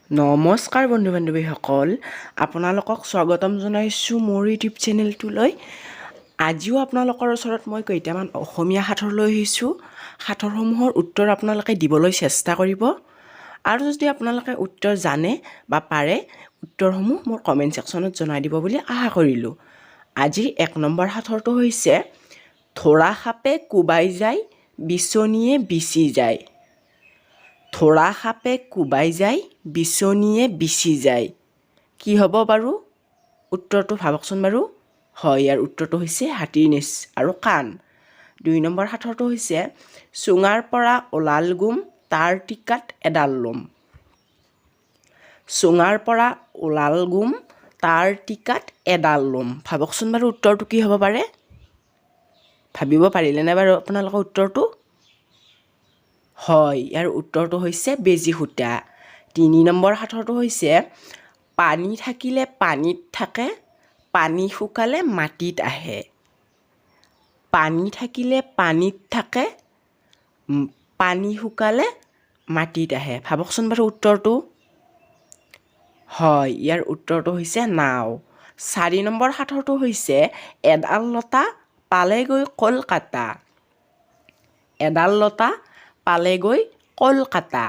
নমস্কাৰ বন্ধু বান্ধৱীসকল, আপোনালোকক স্বাগতম জনাইছোঁ মোৰ ইউটিউব চেনেলটোলৈ। আজিও আপোনালোকৰ ওচৰত মই কেইটামান অসমীয়া সাঁথৰ লৈ আহিছোঁ। সাঁথৰসমূহৰ উত্তৰ আপোনালোকে দিবলৈ চেষ্টা কৰিব আৰু যদি আপোনালোকে উত্তৰ জানে বা পাৰে, উত্তৰসমূহ মোৰ কমেণ্ট ছেকশ্যনত জনাই দিব বুলি আশা কৰিলোঁ। আজিৰ 1 নম্বৰ সাঁথৰটো হৈছে, থোৰা সাপে কোবাই যায়, বিচনীয়ে বিচি যায়। থোৰা সাপে কোবাই যায়, বিচনীয়ে বিচি যায়, কি হ'ব বাৰু উত্তৰটো? ভাবকচোন বাৰু। হয়, ইয়াৰ উত্তৰটো হৈছে হাতীৰ নেজ আৰু কাণ। 2 নম্বৰ সাঁথৰটো হৈছে, চুঙাৰ পৰা ওলাল গোম, তাৰ টিকাত এডাল লোম। চুঙাৰ পৰা ওলাল গোম, তাৰ টিকাত এডাল লোম। ভাবকচোন বাৰু, উত্তৰটো কি হ'ব পাৰে? ভাবিব পাৰিলেনে বাৰু আপোনালোকৰ উত্তৰটো? হয়, ইয়াৰ উত্তৰটো হৈছে বেজী সূতা। 3 নম্বৰ সাঁথৰটো হৈছে, পানী থাকিলে পানীত থাকে, পানী শুকালে মাটিত আহে। পানী থাকিলে পানীত থাকে, পানী শুকালে মাটিত আহে। ভাবকচোন বাৰু উত্তৰটো। হয়, ইয়াৰ উত্তৰটো হৈছে নাও। 4 নম্বৰ সাঁথৰটো হৈছে, এডাল লতা পালেগৈ কলকাতা। এডাল লতা পালেগৈ কলকাতা।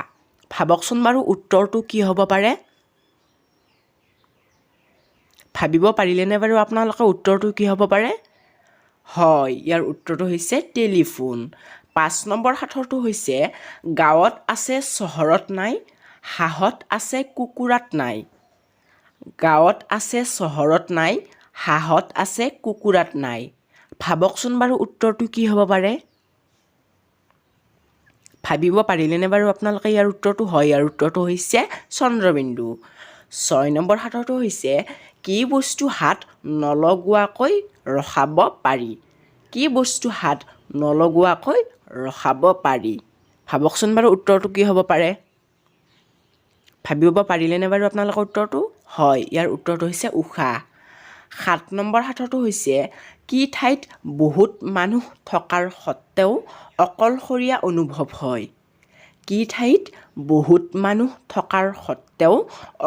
ভাবকচোন বাৰু, উত্তৰটো কি হ'ব পাৰে? ভাবিব পাৰিলেনে বাৰু আপোনালোকে উত্তৰটো কি হ'ব পাৰে? হয়, ইয়াৰ উত্তৰটো হৈছে টেলিফোন। 5 নম্বৰ সাঁথৰটো হৈছে, গাঁৱত আছে, চহৰত নাই, হাঁহত আছে, কুকুৰাত নাই। গাঁৱত আছে, চহৰত নাই, হাঁহত আছে, কুকুৰাত নাই। ভাবকচোন বাৰু, উত্তৰটো কি হ'ব পাৰে? ভাবিব পাৰিলেনে বাৰু আপোনালোকে ইয়াৰ উত্তৰটো? হয়, ইয়াৰ উত্তৰটো হৈছে চন্দ্ৰবিন্দু। 6 নম্বৰ সাঁথৰটো হৈছে, কি বস্তু হাত নলগোৱাকৈ ৰখাব পাৰি? কি বস্তু হাত নলগোৱাকৈ ৰখাব পাৰি? ভাবকচোন বাৰু, উত্তৰটো কি হ'ব পাৰে? ভাবিব পাৰিলেনে বাৰু আপোনালোকৰ উত্তৰটো? হয়, ইয়াৰ উত্তৰটো হৈছে উশাহ। 7 নম্বৰ সাঁথৰটো হৈছে, কি ঠাইত বহুত মানুহ থকাৰ সত্ত্বেও অকলশৰীয়া অনুভৱ হয়? কি ঠাইত বহুত মানুহ থকাৰ সত্ত্বেও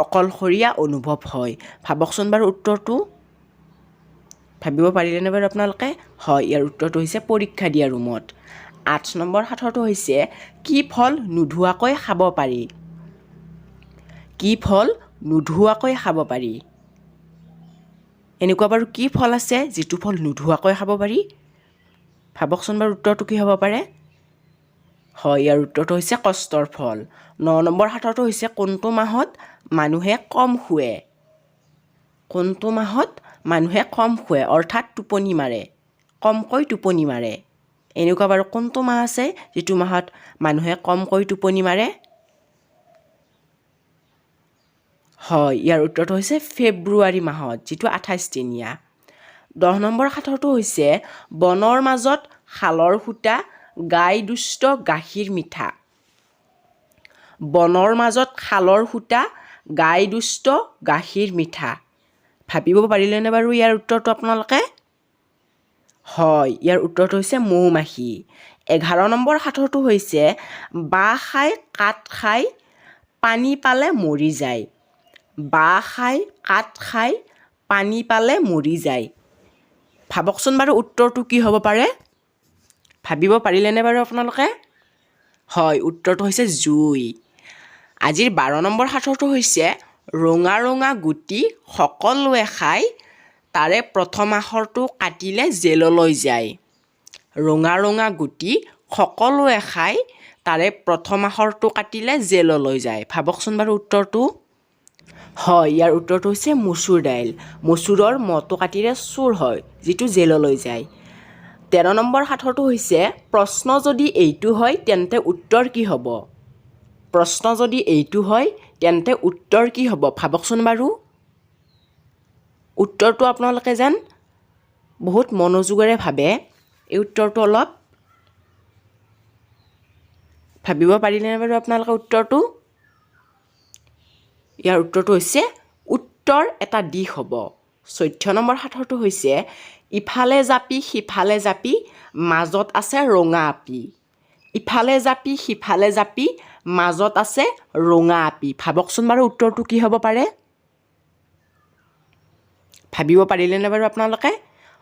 অকলশৰীয়া অনুভৱ হয়? ভাবকচোন বাৰু উত্তৰটো। ভাবিব পাৰিলেনে বাৰু আপোনালোকে? হয়, ইয়াৰ উত্তৰটো হৈছে পৰীক্ষা দিয়া ৰুমত। 8 নম্বৰ সাঁথৰটো হৈছে, কি ফল নোধোৱাকৈ খাব পাৰি? কি ফল নোধোৱাকৈ খাব পাৰি? এনেকুৱা বাৰু কি ফল আছে যিটো ফল নোধোৱাকৈ খাব পাৰি? ভাবকচোন বাৰু, উত্তৰটো কি হ'ব পাৰে? হয়, ইয়াৰ উত্তৰটো হৈছে কষ্টৰ ফল। 9 নম্বৰ সাঁথৰটো হৈছে, কোনটো মাহত মানুহে কম শুৱে? কোনটো মাহত মানুহে কম শুৱে, অৰ্থাৎ টোপনি মাৰে, কমকৈ টোপনি মাৰে? এনেকুৱা বাৰু কোনটো মাহ আছে যিটো মাহত মানুহে কমকৈ টোপনি মাৰে? হয়, ইয়াৰ উত্তৰটো হৈছে ফেব্ৰুৱাৰী মাহত, যিটো 28 দিনীয়া। 10 নম্বৰ সাঁথৰটো হৈছে, বনৰ মাজত শালৰ সূতা, গাই দুষ্ট গাখীৰ মিঠা। বনৰ মাজত শালৰ সূতা, গাই দুষ্ট গাখীৰ মিঠা। ভাবিব পাৰিলেনে বাৰু ইয়াৰ উত্তৰটো আপোনালোকে? হয়, ইয়াৰ উত্তৰটো হৈছে মৌ মাখি। 11 নম্বৰ সাঁথৰটো হৈছে, বাঁহ খাই কাঠ খাই পানী পালে মৰি যায়। বাঁহ খাই কাঠ খাই পানী পালে মৰি যায়। ভাবকচোন বাৰু, উত্তৰটো কি হ'ব পাৰে? ভাবিব পাৰিলেনে বাৰু আপোনালোকে? হয়, উত্তৰটো হৈছে জুই। আজিৰ 12 নম্বৰ সাঁথৰটো হৈছে, ৰঙা ৰঙা গুটি সকলোৱে খায়, তাৰে প্ৰথম আখৰটো কাটিলে জেললৈ যায়। ৰঙা ৰঙা গুটি সকলোৱে খায়, তাৰে প্ৰথম আখৰটো কাটিলে জেললৈ যায়। ভাবকচোন বাৰু উত্তৰটো। হয়, ইয়াৰ উত্তৰটো হৈছে মচুৰ দাইল। মচুৰৰ মটো কাটিলে চুৰ হয়, যিটো জেললৈ যায়। 13 নম্বৰ সাঁথৰটো হৈছে, প্ৰশ্ন যদি এইটো হয়, তেন্তে উত্তৰ কি হ'ব? প্ৰশ্ন যদি এইটো হয়, তেন্তে উত্তৰ কি হ'ব? ভাবকচোন বাৰু উত্তৰটো। আপোনালোকে যেন বহুত মনোযোগেৰে ভাবে এই উত্তৰটো অলপ। ভাবিব পাৰিলেনে বাৰু আপোনালোকে উত্তৰটো? ইয়াৰ উত্তৰটো হৈছে উত্তৰ এটা দিশ হ'ব। 14 নম্বৰ সাঁথৰটো হৈছে, ইফালে জাপি সিফালে জাপি, মাজত আছে ৰঙা আপি। ইফালে জাপি সিফালে জাপি, মাজত আছে ৰঙা আপি। ভাবকচোন বাৰু, উত্তৰটো কি হ'ব পাৰে? ভাবিব পাৰিলেনে বাৰু আপোনালোকে?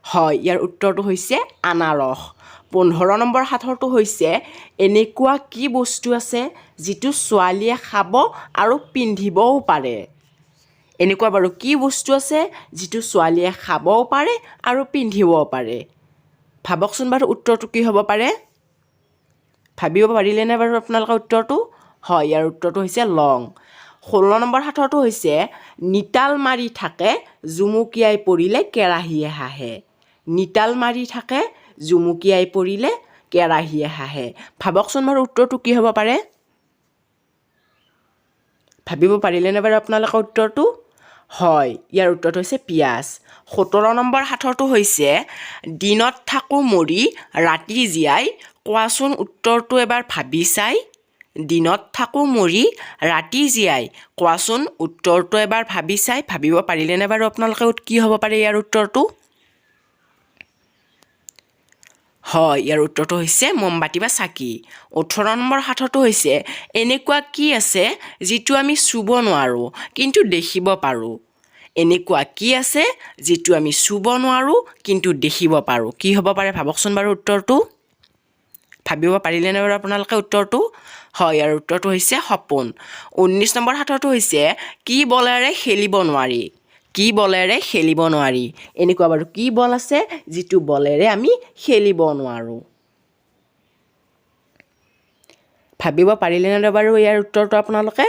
হয়, ইয়াৰ উত্তৰটো হৈছে আনাৰস। 15 নম্বৰ সাঁথৰটো হৈছে, এনেকুৱা কি বস্তু আছে যিটো ছোৱালীয়ে খাব আৰু পিন্ধিবও পাৰে? এনেকুৱা বাৰু কি বস্তু আছে যিটো ছোৱালীয়ে খাবও পাৰে আৰু পিন্ধিবও পাৰে? ভাবকচোন বাৰু, উত্তৰটো কি হ'ব পাৰে? ভাবিব পাৰিলেনে বাৰু আপোনালোকে উত্তৰটো? হয়, ইয়াৰ উত্তৰটো হৈছে লং। 16 নম্বৰ সাঁথৰটো হৈছে, নিতাল মাৰি থাকে, জুমুকিয়াই পৰিলে কেৰাহীয়ে হাঁহে। নিতাল মাৰি থাকে, জুমুকিয়াই পৰিলে কেৰাহীয়ে হাঁহে। ভাবকচোন বাৰু, উত্তৰটো কি হ'ব পাৰে? ভাবিব পাৰিলেনে বাৰু আপোনালোকে উত্তৰটো? হয়, ইয়াৰ উত্তৰটো হৈছে পিঁয়াজ। 17 নম্বৰ সাঁথৰটো হৈছে, দিনত থাকোঁ মৰি, ৰাতি জীয়াই, কোৱাচোন উত্তৰটো এবাৰ ভাবি চাই। দিনত থাকোঁ মৰি, ৰাতি জীয়াই, কোৱাচোন উত্তৰটো এবাৰ ভাবি চাই। ভাবিব পাৰিলেনে বাৰু আপোনালোকে কি হ'ব পাৰে ইয়াৰ উত্তৰটো? হয়, ইয়াৰ উত্তৰটো হৈছে মমবাতি বা চাকি। 18 নম্বৰ সাঁথৰটো হৈছে, এনেকুৱা কি আছে যিটো আমি চুব নোৱাৰোঁ কিন্তু দেখিব পাৰোঁ? এনেকুৱা কি আছে যিটো আমি চুব নোৱাৰোঁ কিন্তু দেখিব পাৰোঁ? কি হ'ব পাৰে? ভাবকচোন বাৰু উত্তৰটো। ভাবিব পাৰিলেনে বাৰু আপোনালোকে উত্তৰটো? হয়, ইয়াৰ উত্তৰটো হৈছে সপোন। 19 নম্বৰ সাঁথৰটো হৈছে, কি বলেৰে খেলিব নোৱাৰি? কি বলেৰে খেলিব নোৱাৰি? এনেকুৱা বাৰু কি বল আছে যিটো বলেৰে আমি খেলিব নোৱাৰোঁ? ভাবিব পাৰিলেনে বাৰু ইয়াৰ উত্তৰটো আপোনালোকে?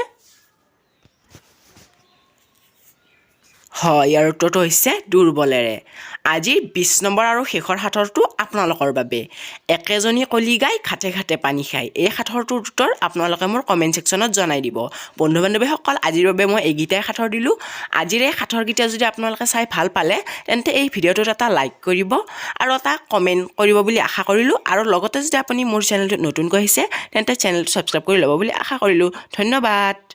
হয়, ইয়াৰ উত্তৰটো হৈছে দুৰ্বলেৰে। আজিৰ 20 নম্বৰ আৰু শেষৰ সাঁথৰটো আপোনালোকৰ বাবে, একেজনী কলি গাই ঘাটে ঘাটে পানী খায়। এই সাঁথৰটোৰ উত্তৰ আপোনালোকে মোৰ কমেণ্ট ছেকশ্যনত জনাই দিব। বন্ধু বান্ধৱীসকল, আজিৰ বাবে মই এইকেইটাই সাঁথৰ দিলোঁ। আজিৰ এই সাঁথৰকেইটা যদি আপোনালোকে চাই ভাল পালে, তেন্তে এই ভিডিঅ'টোত এটা লাইক কৰিব আৰু এটা কমেণ্ট কৰিব বুলি আশা কৰিলোঁ। আৰু লগতে যদি আপুনি মোৰ চেনেলটোত নতুনকৈ আহিছে, তেন্তে চেনেলটো ছাবস্ক্ৰাইব কৰি ল'ব বুলি আশা কৰিলোঁ। ধন্যবাদ।